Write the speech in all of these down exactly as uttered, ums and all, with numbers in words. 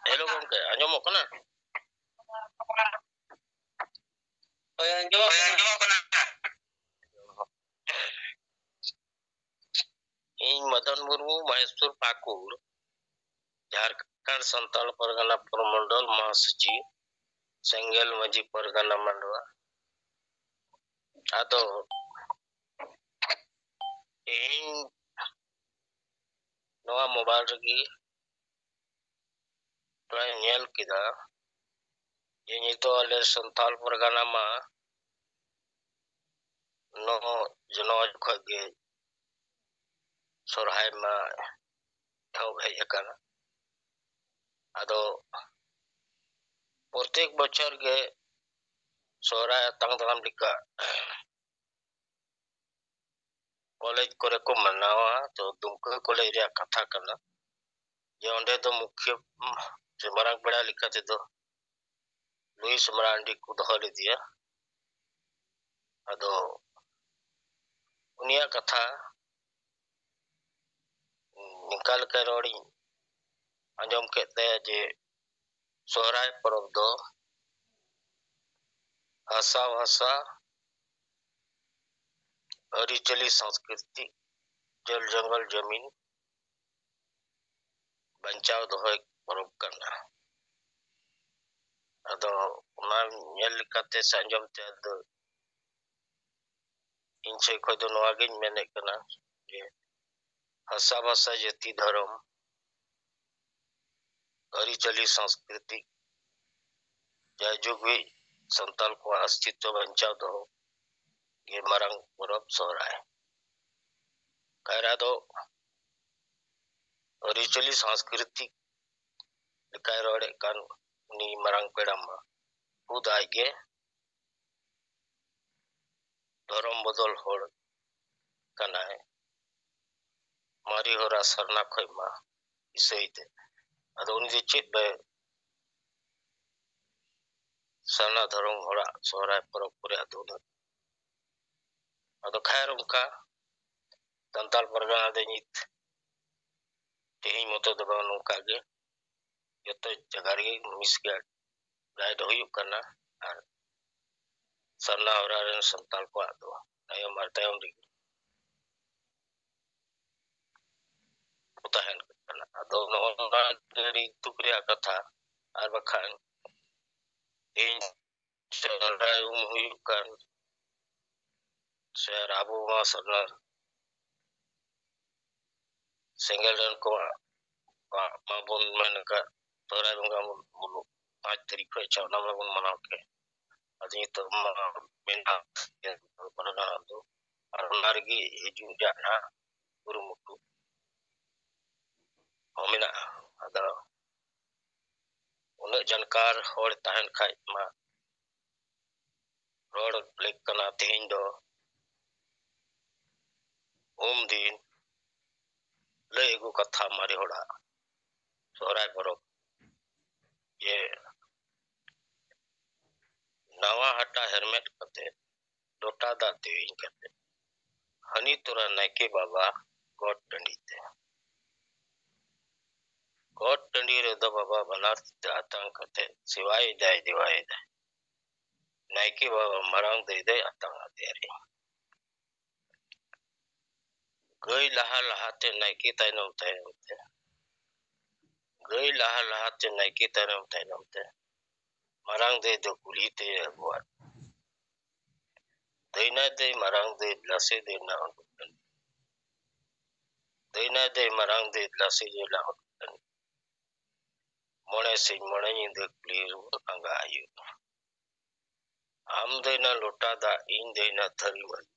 Hello ᱜᱚᱢᱠᱮ, ᱟᱸᱡᱚᱢᱚᱜ ᱠᱟᱱᱟ? ᱦᱳᱭ, ᱟᱸᱡᱚᱢᱚᱜ ᱠᱟᱱᱟ᱾ ᱤᱧ ᱢᱚᱫᱚᱱ ᱢᱩᱨᱢᱩ, ᱢᱚᱦᱮᱥᱯᱩᱨ ᱯᱟᱹᱠᱩᱲ, ᱡᱷᱟᱲᱠᱷᱚᱸᱰ ᱥᱟᱱᱛᱟᱲ ᱯᱟᱨᱜᱟᱱᱟ ᱯᱨᱚᱢᱚᱱᱰᱚᱞ ᱢᱟᱦᱟᱥᱚᱪᱤᱵᱽ, ᱥᱮᱸᱜᱮᱞ ᱢᱟᱹᱡᱷᱤ ᱯᱟᱨᱜᱟᱱᱟ ᱢᱟᱱᱰᱣᱟ᱾ ᱟᱫᱚ ᱤᱧ ᱱᱚᱣᱟ ᱢᱳᱵᱟᱭᱤᱞ ᱨᱮᱜᱮ ᱛᱷᱚᱲᱟᱧ ᱧᱮᱞ ᱠᱮᱫᱟ ᱡᱮ ᱱᱤᱛᱚᱜ ᱟᱞᱮ ᱥᱟᱱᱛᱟᱲ ᱯᱟᱨᱜᱟᱱᱟ ᱢᱟ ᱱᱚᱜᱼᱚᱭ ᱡᱚᱱᱚᱜ ᱡᱚᱠᱷᱚᱡ ᱜᱮ ᱥᱚᱨᱦᱟᱭ ᱢᱟ ᱮᱦᱚᱵ ᱦᱮᱡ ᱟᱠᱟᱱᱟ᱾ ᱟᱫᱚ ᱯᱨᱚᱛᱮᱠ ᱵᱚᱪᱷᱚᱨ ᱜᱮ ᱥᱚᱦᱨᱟᱭ ᱟᱛᱟᱝ ᱫᱟᱨᱟᱢ ᱞᱮᱠᱟ ᱠᱚᱞᱮᱡᱽ ᱠᱚᱨᱮ ᱠᱚ ᱢᱟᱱᱟᱣᱟ᱾ ᱛᱚ ᱫᱩᱢᱠᱟᱹ ᱠᱚᱞᱮᱡᱽ ᱨᱮᱭᱟᱜ ᱠᱟᱛᱷᱟ ᱠᱟᱱᱟ ᱡᱮ ᱚᱸᱰᱮ ᱫᱚ ᱢᱩᱠᱷᱭᱟᱹ ᱥᱮ ᱢᱟᱨᱟᱝ ᱯᱮᱲᱟ ᱞᱮᱠᱟ ᱛᱮᱫᱚ ᱞᱩᱭᱤᱥ ᱢᱟᱨᱟᱱᱰᱤ ᱠᱚ ᱫᱚᱦᱚ ᱞᱮᱫᱮᱭᱟ᱾ ᱟᱫᱚ ᱩᱱᱤᱭᱟᱜ ᱠᱟᱛᱷᱟ ᱱᱚᱝᱠᱟ ᱞᱮᱠᱟ ᱨᱚᱲᱤᱧ ᱟᱸᱡᱚᱢ ᱠᱮᱫ ᱛᱟᱭᱟ ᱡᱮ ᱥᱚᱦᱨᱟᱭ ᱯᱚᱨᱚᱵᱽ ᱫᱚ ᱦᱟᱥᱟ ᱵᱷᱟᱥᱟ, ᱟᱹᱨᱤᱪᱟᱹᱞᱤ, ᱥᱟᱝᱥᱠᱨᱤᱛᱤᱠ, ᱡᱚᱞ ᱡᱚᱝᱜᱚᱞ ᱡᱚᱢᱤᱱ ᱵᱟᱧᱪᱟᱣ ᱫᱚᱦᱚᱭ ᱯᱚᱨᱚᱵᱽ ᱠᱟᱱᱟ᱾ ᱟᱫᱚ ᱚᱱᱟ ᱧᱮᱞ ᱞᱮᱠᱟᱛᱮ ᱥᱮ ᱟᱸᱡᱚᱢ ᱛᱮ ᱟᱫᱚ ᱤᱧ ᱥᱮᱫ ᱠᱷᱚᱱ ᱫᱚ ᱱᱚᱣᱟ ᱜᱤᱧ ᱢᱮᱱᱮᱫ ᱠᱟᱱᱟ ᱡᱮ ᱦᱟᱥᱟ ᱵᱷᱟᱥᱟ, ᱡᱟᱹᱛᱤ, ᱫᱷᱚᱨᱚᱢ, ᱟᱹᱨᱤᱪᱟᱹᱞᱤ, ᱥᱟᱝᱥᱠᱨᱤᱛᱤᱠ ᱡᱟᱭᱡᱩᱜᱽ ᱜᱮ ᱥᱟᱱᱛᱟᱞ ᱠᱚᱣᱟᱜ ᱚᱥᱛᱤᱛᱣ ᱵᱟᱧᱪᱟᱣ ᱫᱚᱦᱚ ᱜᱮ ᱢᱟᱨᱟᱝ ᱯᱚᱨᱚᱵᱽ ᱥᱚᱦᱨᱟᱭ᱾ ᱠᱟᱭᱨᱟ ᱫᱚ ᱟᱹᱨᱤᱪᱟᱹᱞᱤ ᱥᱟᱝᱥᱠᱨᱤᱛᱤᱠ ᱞᱮᱠᱟᱭ ᱨᱚᱲᱮᱫ ᱠᱟᱱ ᱩᱱᱤ ᱢᱟᱨᱟᱝ ᱯᱮᱲᱟ ᱢᱟ ᱠᱷᱩᱫ ᱟᱡ ᱜᱮ ᱫᱷᱚᱨᱚᱢ ᱵᱚᱫᱚᱞ ᱦᱚᱲ ᱠᱟᱱᱟᱭ᱾ ᱢᱟᱨᱮ ᱦᱚᱨᱟ ᱥᱟᱨᱱᱟ ᱠᱷᱚᱡ ᱢᱟ ᱤᱥᱟᱹᱭ ᱛᱮ᱾ ᱟᱫᱚ ᱩᱱᱤ ᱫᱚ ᱪᱮᱫ ᱵᱟᱭ ᱥᱟᱨᱱᱟ ᱫᱷᱚᱨᱚᱢ ᱦᱚᱲᱟᱜ ᱥᱚᱦᱨᱟᱭ ᱯᱚᱨᱚᱵᱽ ᱠᱚᱨᱮ ᱟᱫᱚ ᱩᱱᱟᱹᱜ᱾ ᱟᱫᱚ ᱠᱷᱟᱭᱨ ᱚᱱᱠᱟ ᱥᱟᱱᱛᱟᱲ ᱯᱟᱨᱜᱟᱱᱟ ᱫᱚ ᱱᱤᱛ ᱛᱮᱦᱮᱧ ᱢᱚᱛᱚ ᱫᱚ ᱵᱟᱝ, ᱱᱚᱝᱠᱟ ᱜᱮ ᱡᱚᱛᱚ ᱡᱟᱭᱜᱟ ᱨᱮᱜᱮ ᱢᱤᱥᱜᱟᱭᱤᱰ ᱫᱚ ᱦᱩᱭᱩᱜ ᱠᱟᱱᱟ᱾ ᱟᱨ ᱥᱟᱨᱱᱟ ᱦᱚᱨᱟ ᱨᱮᱱ ᱥᱟᱱᱛᱟᱲ ᱠᱚᱣᱟᱜ ᱫᱚ ᱛᱟᱭᱚᱢ ᱟᱨ ᱛᱟᱭᱚᱢ ᱨᱮᱜᱮ ᱠᱚ ᱛᱟᱦᱮᱱ ᱠᱟᱱᱟ᱾ ᱟᱫᱚ ᱱᱚᱜᱼᱚ ᱱᱚᱣᱟ ᱜᱮ ᱟᱹᱰᱤ ᱫᱩᱠ ᱨᱮᱭᱟᱜ ᱠᱟᱛᱷᱟ᱾ ᱟᱨ ᱵᱟᱠᱷᱟᱱ ᱛᱮᱦᱮᱧ ᱥᱚᱦᱨᱟᱭ ᱩᱢ ᱦᱩᱭᱩᱜ ᱠᱟᱱ, ᱥᱮ ᱟᱨ ᱟᱵᱚ ᱢᱟ ᱥᱟᱨᱱᱟ ᱥᱮᱸᱜᱮᱞ ᱨᱮᱱ ᱠᱚᱣᱟᱜ, ᱠᱚᱣᱟᱜ ᱢᱟᱵᱚᱱ ᱢᱮᱱ ᱟᱠᱟᱫ, ᱥᱚᱦᱨᱟᱭ ᱵᱚᱸᱜᱟ ᱵᱚᱱ ᱵᱚᱞᱚ ᱯᱟᱸᱪ ᱛᱟᱹᱨᱤᱠᱷ ᱠᱷᱚᱱ ᱪᱟᱣᱱᱟ ᱢᱟᱵᱚᱱ ᱢᱟᱱᱟᱣ ᱠᱮᱫ᱾ ᱟᱫᱚ ᱱᱤᱛᱚᱜ ᱢᱟ ᱢᱮᱱᱟᱜ ᱫᱚ, ᱟᱨ ᱚᱱᱟ ᱨᱮᱜᱮ ᱦᱤᱡᱩᱜ ᱨᱮᱭᱟᱜ ᱱᱟᱦᱟᱜ ᱠᱩᱨᱩᱢᱩᱴᱩ ᱦᱚᱸ ᱢᱮᱱᱟᱜᱼᱟ᱾ ᱟᱫᱚ ᱩᱱᱟᱹᱜ ᱡᱟᱱᱠᱟᱨ ᱦᱚᱲ ᱛᱟᱦᱮᱱ ᱠᱷᱟᱡ ᱢᱟ ᱨᱚᱲ ᱞᱮᱠ ᱠᱟᱱᱟ ᱛᱮᱦᱮᱧ ᱫᱚ ᱩᱢ ᱫᱤᱱ ᱞᱟᱹᱭ ᱟᱹᱜᱩ ᱠᱟᱛᱷᱟ ᱢᱟᱨᱮ ᱦᱚᱲᱟᱜ ᱥᱚᱦᱨᱟᱭ ᱯᱚᱨᱚᱵᱽ ᱡᱮ ᱱᱟᱣᱟ ᱦᱟᱴᱟᱜ ᱦᱮᱨᱢᱮᱫ ᱠᱟᱛᱮ ᱞᱚᱴᱟ ᱫᱟᱜ ᱛᱮᱣᱮᱧ ᱠᱟᱛᱮ ᱦᱟᱹᱱᱤ ᱛᱚᱨᱟ ᱱᱟᱭᱠᱮ ᱵᱟᱵᱟ ᱜᱚᱴ ᱴᱟᱺᱰᱤ ᱛᱮ᱾ ᱜᱚᱴ ᱴᱟᱺᱰᱤ ᱨᱮᱫᱚ ᱵᱟᱵᱟ ᱵᱟᱱᱟᱨ ᱛᱤ ᱛᱮ ᱟᱛᱟᱝ ᱠᱟᱛᱮ ᱥᱮᱵᱟᱭᱮᱫᱟᱭ, ᱫᱮᱣᱟᱭᱮᱫᱟᱭ᱾ ᱱᱟᱭᱠᱮ ᱵᱟᱵᱟ ᱢᱟᱨᱟᱝ ᱫᱟᱹᱭ ᱫᱚᱭ ᱟᱛᱟᱝ ᱟᱫᱮᱭᱟ ᱨᱮ᱾ ᱜᱟᱹᱭ ᱞᱟᱦᱟ ᱞᱟᱦᱟᱛᱮ ᱱᱟᱭᱠᱮ ᱛᱟᱭᱱᱚᱢ ᱛᱟᱭᱱᱚᱢ ᱛᱮ, ᱜᱟᱹᱭ ᱞᱟᱦᱟ ᱞᱟᱦᱟᱛᱮ ᱱᱟᱭᱠᱮ ᱛᱟᱭᱱᱚᱢ ᱛᱟᱭᱱᱚᱢ ᱛᱮ ᱢᱟᱨᱟᱝ ᱫᱟᱹᱭ ᱫᱚ ᱠᱩᱞᱦᱤ ᱛᱮ ᱟᱹᱜᱩᱣᱟᱫ᱾ ᱫᱟᱹᱭᱱᱟ ᱫᱟᱹᱭ ᱢᱟᱨᱟᱝ ᱫᱟᱹᱭ ᱞᱟᱥᱮ ᱫᱟᱹᱭᱱᱟ ᱩᱰᱩᱠ ᱮᱱ᱾ ᱫᱟᱹᱭᱱᱟ ᱫᱟᱹᱭ ᱢᱟᱨᱟᱝ ᱫᱟᱹᱭ ᱞᱟᱥᱮ ᱫᱟᱹᱭᱱᱟ ᱩᱰᱩᱠ ᱮᱱ᱾ ᱢᱚᱬᱮ ᱥᱤᱧ ᱢᱚᱬᱮ ᱧᱤᱫᱟᱹ ᱠᱩᱞᱦᱤ ᱨᱮᱵᱚᱱ ᱟᱸᱜᱟ ᱟᱹᱭᱩᱨ᱾ ᱟᱢ ᱫᱟᱹᱭᱱᱟ ᱞᱚᱴᱟ ᱫᱟᱜ, ᱤᱧ ᱫᱟᱹᱭᱱᱟ ᱛᱷᱟᱹᱨᱤ ᱢᱟᱹᱞᱤ᱾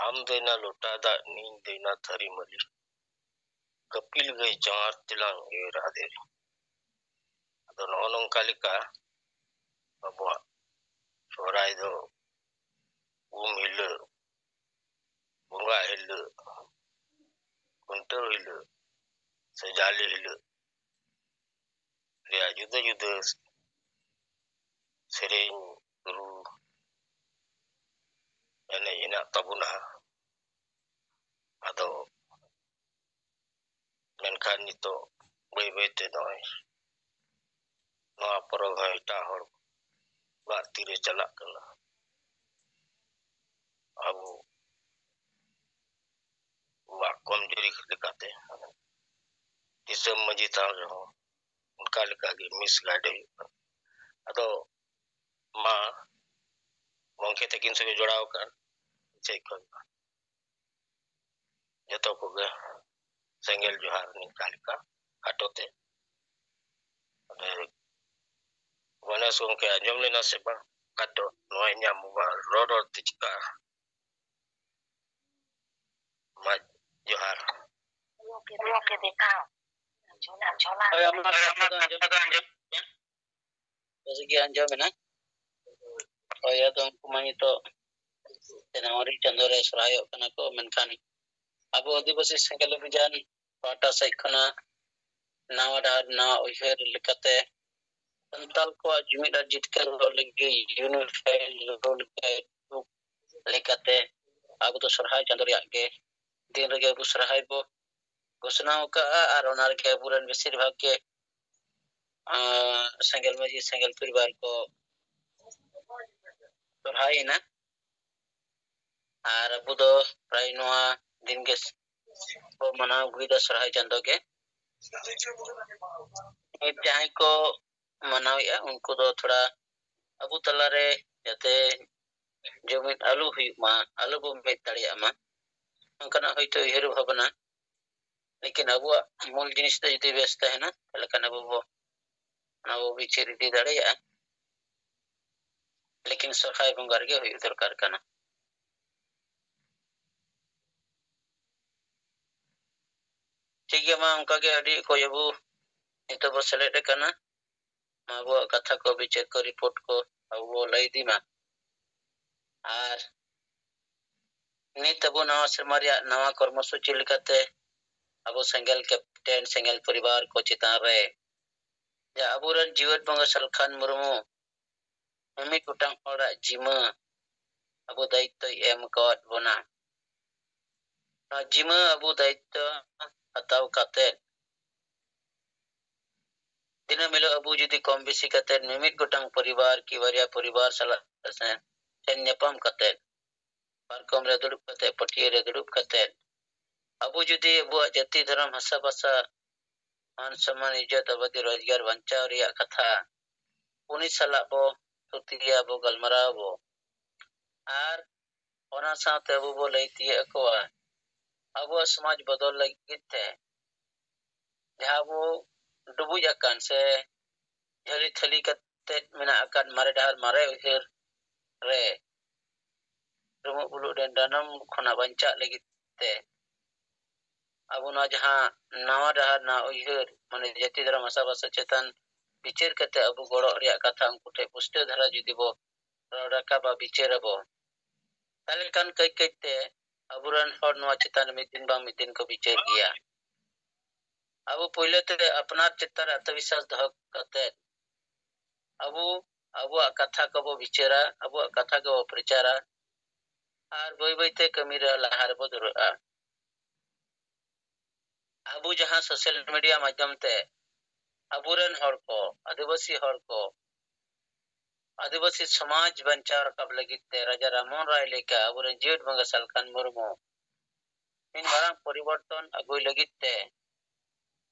ᱟᱢ ᱫᱟᱹᱭᱱᱟ ᱞᱚᱴᱟ ᱫᱟᱜ, ᱤᱧ ᱫᱟᱹᱭᱱᱟ ᱛᱷᱟᱹᱨᱤ ᱢᱟᱹᱞᱤ᱾ ᱠᱟᱹᱯᱤᱞ ᱜᱟᱹᱭ ᱪᱟᱶᱟᱨ ᱛᱮᱞᱟᱝ ᱮᱨ ᱟᱫᱮ ᱨᱮ᱾ ᱟᱫᱚ ᱱᱚᱜᱼᱚ ᱱᱚᱝᱠᱟ ᱞᱮᱠᱟ ᱟᱵᱚᱣᱟᱜ ᱥᱚᱦᱨᱟᱭ ᱫᱚ ᱩᱢ ᱦᱤᱞᱳᱜ, ᱵᱚᱸᱜᱟ ᱦᱤᱞᱳᱜ, ᱠᱷᱩᱱᱴᱟᱹᱣ ᱦᱤᱞᱳᱜ ᱥᱮ ᱡᱟᱞᱮ ᱦᱤᱞᱳᱜ ᱨᱮᱭᱟᱜ ᱡᱩᱫᱟᱹ ᱡᱩᱫᱟᱹ ᱥᱮᱨᱮᱧ, ᱨᱩ, ᱮᱱᱮᱡ ᱦᱮᱱᱟᱜ ᱛᱟᱵᱚᱱᱟ᱾ ᱟᱫᱚ ᱢᱮᱱᱠᱷᱟᱱ ᱱᱤᱛᱚᱜ ᱵᱟᱹᱭ ᱵᱟᱹᱭ ᱛᱮ ᱱᱚᱜᱼᱚᱭ ᱱᱚᱣᱟ ᱯᱚᱨᱚᱵᱽ ᱦᱚᱸ ᱮᱴᱟᱜ ᱦᱚᱲ ᱠᱚᱣᱟᱜ ᱛᱤᱨᱮ ᱪᱟᱞᱟᱜ ᱠᱟᱱᱟ᱾ ᱟᱵᱚ ᱠᱚᱣᱟᱜ ᱠᱚᱢᱡᱩᱨᱤ ᱞᱮᱠᱟᱛᱮ ᱫᱤᱥᱚᱢ ᱢᱟᱹᱡᱷᱤ ᱛᱷᱟᱱ ᱨᱮᱦᱚᱸ ᱚᱱᱠᱟ ᱞᱮᱠᱟᱜᱮ ᱢᱤᱥᱜᱟᱭᱤᱰ ᱦᱩᱭᱩᱜ ᱠᱟᱱᱟ᱾ ᱟᱫᱚ ᱢᱟ ᱜᱚᱢᱠᱮ ᱛᱟᱹᱠᱤᱱ ᱥᱚᱸᱜᱮ ᱡᱚᱲᱟᱣ ᱟᱠᱟᱱ ᱥᱮᱫ ᱠᱷᱚᱱ ᱡᱚᱛᱚ ᱠᱚᱜᱮ ᱥᱮᱸᱜᱮᱞ ᱡᱚᱦᱟᱨ ᱱᱤᱝᱠᱟ ᱞᱮᱠᱟ ᱠᱷᱟᱴᱚ ᱛᱮ᱾ ᱟᱫᱚ ᱜᱚᱱᱮᱥ ᱜᱚᱢᱠᱮ ᱟᱸᱡᱚᱢ ᱞᱮᱱᱟ ᱥᱮ ᱵᱟᱝ? ᱠᱷᱟᱴᱚ ᱱᱚᱣᱟ ᱤᱧᱟᱹᱜ ᱢᱳᱵᱟᱭᱤᱞ ᱨᱚᱲ ᱨᱚᱲ ᱛᱮ ᱪᱤᱠᱟᱹᱜᱼᱟ? ᱢᱟ ᱡᱚᱦᱟᱨ᱾ ᱦᱳᱭ, ᱟᱢᱟᱜ ᱠᱟᱛᱷᱟ ᱫᱚ ᱟᱸᱡᱚᱢ, ᱵᱮᱥ ᱜᱮ ᱟᱸᱡᱚᱢ ᱮᱱᱟ᱾ ᱦᱳᱭ, ᱟᱫᱚ ᱩᱱᱠᱩ ᱢᱟ ᱱᱤᱛᱚᱜ ᱡᱟᱱᱩᱣᱟᱨᱤ ᱪᱟᱸᱫᱳ ᱨᱮ ᱥᱚᱨᱦᱟᱭᱚᱜ ᱠᱟᱱᱟ ᱠᱚ, ᱢᱮᱱᱠᱷᱟᱱ ᱟᱵᱚ ᱟᱹᱫᱤᱵᱟᱹᱥᱤ ᱥᱮᱸᱜᱮᱞ ᱚᱵᱷᱤᱡᱟᱱ ᱯᱟᱦᱴᱟ ᱥᱮᱫ ᱠᱷᱚᱱᱟᱜ ᱱᱟᱣᱟ ᱰᱟᱦᱟᱨ, ᱱᱟᱣᱟ ᱩᱭᱦᱟᱹᱨ ᱞᱮᱠᱟᱛᱮ ᱥᱟᱱᱛᱟᱲ ᱠᱚᱣᱟᱜ ᱡᱩᱢᱤᱫ ᱟᱨ ᱡᱤᱛᱠᱟᱹᱨ ᱞᱟᱹᱜᱤᱫ ᱤᱭᱩᱱᱤᱯᱷᱟᱭᱤᱰ ᱨᱩᱞ ᱞᱮᱠᱟᱛᱮ ᱟᱵᱚ ᱫᱚ ᱥᱚᱨᱦᱟᱭ ᱪᱟᱸᱫᱳ ᱨᱮᱭᱟᱜ ᱜᱮ ᱫᱤᱱ ᱨᱮᱜᱮ ᱟᱵᱚ ᱥᱚᱨᱦᱟᱭ ᱵᱚ ᱜᱷᱳᱥᱚᱱᱟ ᱟᱠᱟᱫᱼᱟ, ᱟᱨ ᱚᱱᱟ ᱨᱮᱜᱮ ᱟᱵᱚᱨᱮᱱ ᱵᱮᱥᱤᱨ ᱵᱷᱟᱜᱽ ᱜᱮ, ᱟᱸ, ᱥᱮᱸᱜᱮᱞ ᱢᱟᱹᱡᱷᱤ, ᱥᱮᱸᱜᱮᱞ ᱯᱚᱨᱤᱵᱟᱨ ᱠᱚ ᱥᱚᱨᱦᱟᱭᱮᱱᱟ᱾ ᱟᱨ ᱟᱵᱚ ᱫᱚ ᱯᱨᱟᱭ ᱱᱚᱣᱟ ᱫᱤᱱ ᱜᱮ ᱵᱚ ᱢᱟᱱᱟᱣ ᱟᱹᱜᱩᱭᱮᱫᱟ, ᱥᱚᱨᱦᱟᱭ ᱪᱟᱸᱫᱳ ᱜᱮ᱾ ᱱᱤᱛ ᱡᱟᱦᱟᱸᱭ ᱠᱚ ᱢᱟᱱᱟᱣᱮᱫᱼᱟ, ᱩᱱᱠᱩ ᱫᱚ ᱛᱷᱚᱲᱟ ᱟᱵᱚ ᱛᱟᱞᱟᱨᱮ ᱡᱟᱛᱮ ᱡᱩᱢᱤᱫ ᱟᱞᱚ ᱦᱩᱭᱩᱜ ᱢᱟ, ᱟᱞᱚ ᱵᱚ ᱢᱤᱫ ᱫᱟᱲᱮᱭᱟᱜ ᱢᱟ, ᱚᱱᱠᱟᱱᱟᱜ ᱦᱚᱭᱛᱳ ᱩᱭᱦᱟᱹᱨ ᱵᱷᱟᱵᱽᱱᱟ᱾ ᱞᱮᱠᱤᱱ ᱟᱵᱚᱣᱟᱜ ᱢᱩᱞ ᱡᱤᱱᱤᱥ ᱫᱚ ᱡᱩᱫᱤ ᱵᱮᱥ ᱛᱟᱦᱮᱱᱟ, ᱛᱟᱦᱞᱮ ᱠᱷᱟᱱ ᱟᱵᱚ ᱵᱚ, ᱚᱱᱟ ᱵᱚ ᱵᱤᱪᱟᱹᱨ ᱤᱫᱤ ᱫᱟᱲᱮᱭᱟᱜᱼᱟ᱾ ᱞᱮᱠᱤᱱ ᱥᱚᱨᱦᱟᱭ ᱵᱚᱸᱜᱟ ᱨᱮᱜᱮ ᱦᱩᱭᱩᱜ ᱫᱚᱨᱠᱟᱨ ᱠᱟᱱᱟ᱾ ᱴᱷᱤᱠ ᱜᱮᱭᱟ, ᱢᱟ ᱚᱱᱠᱟ ᱜᱮ ᱟᱹᱰᱤ ᱚᱠᱚᱡ ᱟᱵᱚ ᱱᱤᱛᱚᱜ ᱵᱚ ᱥᱮᱞᱮᱫ ᱟᱠᱟᱱᱟ᱾ ᱟᱵᱚᱣᱟᱜ ᱠᱟᱛᱷᱟ ᱠᱚ, ᱵᱤᱪᱟᱹᱨ ᱠᱚ, ᱨᱤᱯᱳᱨᱴ ᱠᱚ ᱟᱵᱚ ᱵᱚ ᱞᱟᱹᱭ ᱤᱫᱤ ᱢᱟ᱾ ᱟᱨ ᱱᱤᱛ ᱟᱵᱚ ᱱᱟᱣᱟ ᱥᱮᱨᱢᱟ ᱨᱮᱭᱟᱜ ᱱᱟᱣᱟ ᱠᱚᱨᱢᱚᱥᱩᱪᱤ ᱞᱮᱠᱟᱛᱮ ᱟᱵᱚ ᱥᱮᱸᱜᱮᱞ ᱠᱮᱯᱴᱮᱱ, ᱥᱮᱸᱜᱮᱞ ᱯᱚᱨᱤᱵᱟᱨ ᱠᱚ ᱪᱮᱛᱟᱱ ᱨᱮ ᱡᱟ ᱟᱵᱚᱨᱮᱱ ᱡᱤᱣᱮᱫ ᱵᱚᱸᱜᱟ ᱥᱟᱞᱠᱷᱟᱱ ᱢᱩᱨᱢᱩ ᱢᱤᱢᱤᱫ ᱜᱚᱴᱟᱝ ᱦᱚᱲᱟᱜ ᱡᱤᱢᱟᱹ ᱟᱵᱚ ᱫᱟᱭᱤᱛᱛᱚᱭ ᱮᱢ ᱟᱠᱟᱣᱟᱫ ᱵᱚᱱᱟ᱾ ᱱᱚᱣᱟ ᱡᱤᱢᱟᱹ ᱟᱵᱚ ᱫᱟᱭᱤᱛᱛᱚ ᱦᱟᱛᱟᱣ ᱠᱟᱛᱮ ᱫᱤᱱᱟᱹᱢ ᱦᱤᱞᱳᱜ ᱟᱵᱚ ᱡᱩᱫᱤ ᱠᱚᱢ ᱵᱮᱥᱤ ᱠᱟᱛᱮ ᱢᱤᱢᱤᱫ ᱜᱚᱴᱟᱝ ᱯᱚᱨᱤᱵᱟᱨ ᱠᱤ ᱵᱟᱨᱭᱟ ᱯᱚᱨᱤᱵᱟᱨ ᱥᱟᱞᱟᱜ ᱥᱮ ᱧᱟᱯᱟᱢ ᱠᱟᱛᱮ, ᱯᱟᱨᱠᱚᱢ ᱨᱮ ᱫᱩᱲᱩᱵ ᱠᱟᱛᱮ, ᱯᱟᱹᱴᱭᱟᱹ ᱨᱮ ᱫᱩᱲᱩᱵ ᱠᱟᱛᱮ, ᱟᱵᱚ ᱡᱩᱫᱤ ᱟᱵᱚᱣᱟᱜ ᱡᱟᱹᱛᱤ, ᱫᱷᱚᱨᱚᱢ, ᱵᱷᱟᱥᱟ, ᱵᱷᱟᱥᱟ, ᱢᱟᱱ ᱥᱚᱢᱢᱟᱱ, ᱤᱡᱽᱡᱚᱛ, ᱟᱵᱟᱫᱤ, ᱨᱳᱡᱽᱜᱟᱨ ᱵᱟᱧᱪᱟᱣ ᱨᱮᱭᱟᱜ ᱠᱟᱛᱷᱟ ᱩᱱᱤ ᱥᱟᱞᱟᱜ ᱵᱚ ᱛᱷᱩᱛᱤᱭᱟ, ᱵᱚ ᱜᱟᱞᱢᱟᱨᱟᱣ ᱟᱵᱚ᱾ ᱟᱨ ᱚᱱᱟ ᱥᱟᱶᱛᱮ ᱟᱵᱚ ᱵᱚ ᱞᱟᱹᱭ ᱛᱤᱭᱳᱜ ᱟᱠᱚᱣᱟ ᱟᱵᱚᱣᱟᱜ ᱥᱚᱢᱟᱡᱽ ᱵᱚᱫᱚᱞ ᱞᱟᱹᱜᱤᱫ ᱛᱮ ᱡᱟᱦᱟᱸ ᱵᱚ ᱰᱩᱵᱩᱡ ᱟᱠᱟᱱ ᱥᱮ ᱡᱷᱟᱹᱞᱤ ᱛᱷᱟᱹᱞᱤ ᱠᱟᱛᱮ ᱢᱮᱱᱟᱜ ᱟᱠᱟᱫ ᱢᱟᱨᱮ ᱰᱟᱦᱟᱨ, ᱢᱟᱨᱮ ᱩᱭᱦᱟᱹᱨ ᱨᱮ ᱨᱩᱢᱩᱜ ᱵᱩᱞᱩᱜ ᱰᱮᱱᱰᱟᱱᱚᱢ ᱠᱷᱚᱱᱟᱜ ᱵᱟᱧᱪᱟᱜ ᱞᱟᱹᱜᱤᱫ ᱛᱮ ᱟᱵᱚ ᱱᱚᱣᱟ ᱡᱟᱦᱟᱸ ᱱᱟᱣᱟ ᱰᱟᱦᱟᱨ, ᱱᱟᱣᱟ ᱩᱭᱦᱟᱹᱨ, ᱢᱟᱱᱮ ᱡᱟᱹᱛᱤ ᱫᱷᱚᱨᱚᱢ ᱦᱟᱥᱟ ᱵᱷᱟᱥᱟ ᱪᱮᱛᱟᱱ ᱵᱤᱪᱟᱹᱨ ᱠᱟᱛᱮ ᱟᱵᱚ ᱜᱚᱲᱚᱜ ᱨᱮᱭᱟᱜ ᱠᱟᱛᱷᱟ ᱩᱱᱠᱩ ᱴᱷᱮᱱ ᱯᱩᱥᱴᱟᱹᱣ ᱫᱷᱟᱨᱟ ᱡᱩᱫᱤ ᱵᱚ ᱨᱚᱲ ᱨᱟᱠᱟᱵᱟ, ᱵᱤᱪᱟᱹᱨ ᱟᱵᱚ, ᱛᱟᱦᱞᱮ ᱠᱷᱟᱱ ᱠᱟᱹᱡ ᱠᱟᱹᱡ ᱛᱮ ᱟᱵᱚᱨᱮᱱ ᱦᱚᱲ ᱱᱚᱣᱟ ᱪᱮᱛᱟᱱ ᱨᱮ ᱢᱤᱫ ᱫᱤᱱ ᱵᱟᱝ ᱢᱤᱫ ᱫᱤᱱ ᱠᱚ ᱵᱤᱪᱟᱹᱨ ᱜᱮᱭᱟ᱾ ᱟᱵᱚ ᱯᱳᱭᱞᱳ ᱛᱮ ᱟᱯᱱᱟᱨ ᱪᱮᱛᱟᱱ ᱨᱮ ᱟᱛᱢᱚᱵᱤᱥᱣᱟᱥ ᱫᱚᱦᱚ ᱠᱟᱛᱮ ᱟᱵᱚ ᱟᱵᱚᱣᱟᱜ ᱠᱟᱛᱷᱟ ᱠᱚᱵᱚ ᱵᱤᱪᱟᱹᱨᱟ, ᱟᱵᱚᱣᱟᱜ ᱠᱟᱛᱷᱟ ᱠᱚᱵᱚ ᱯᱨᱚᱪᱟᱨᱟ, ᱟᱨ ᱵᱟᱹᱭ ᱵᱟᱹᱭ ᱛᱮ ᱠᱟᱹᱢᱤ ᱨᱮ ᱞᱟᱦᱟ ᱨᱮᱵᱚ ᱫᱷᱩᱨᱟᱹᱜᱼᱟ᱾ ᱟᱵᱚ ᱡᱟᱦᱟᱸ ᱥᱳᱥᱟᱞ ᱢᱤᱰᱤᱭᱟ ᱢᱟᱫᱽᱫᱷᱚᱢ ᱛᱮ ᱟᱵᱚᱨᱮᱱ ᱦᱚᱲ ᱠᱚ, ᱟᱹᱫᱤᱵᱟᱹᱥᱤ ᱦᱚᱲ ᱠᱚ, ᱟᱹᱫᱤᱵᱟᱹᱥᱤ ᱥᱚᱢᱟᱡᱽ ᱵᱟᱧᱪᱟᱣ ᱨᱟᱠᱟᱵ ᱞᱟᱹᱜᱤᱫ ᱛᱮ ᱨᱟᱡᱟ ᱨᱟᱢᱢᱳᱦᱚᱱ ᱨᱟᱭ ᱞᱮᱠᱟ ᱟᱵᱚᱨᱮᱱ ᱡᱤᱭᱟᱹᱲ ᱵᱚᱸᱜᱟ ᱥᱟᱞᱠᱷᱟᱱ ᱢᱩᱨᱢᱩ ᱢᱤᱫ ᱢᱟᱨᱟᱝ ᱯᱚᱨᱤᱵᱚᱨᱛᱚᱱ ᱟᱹᱜᱩᱭ ᱞᱟᱹᱜᱤᱫ ᱛᱮ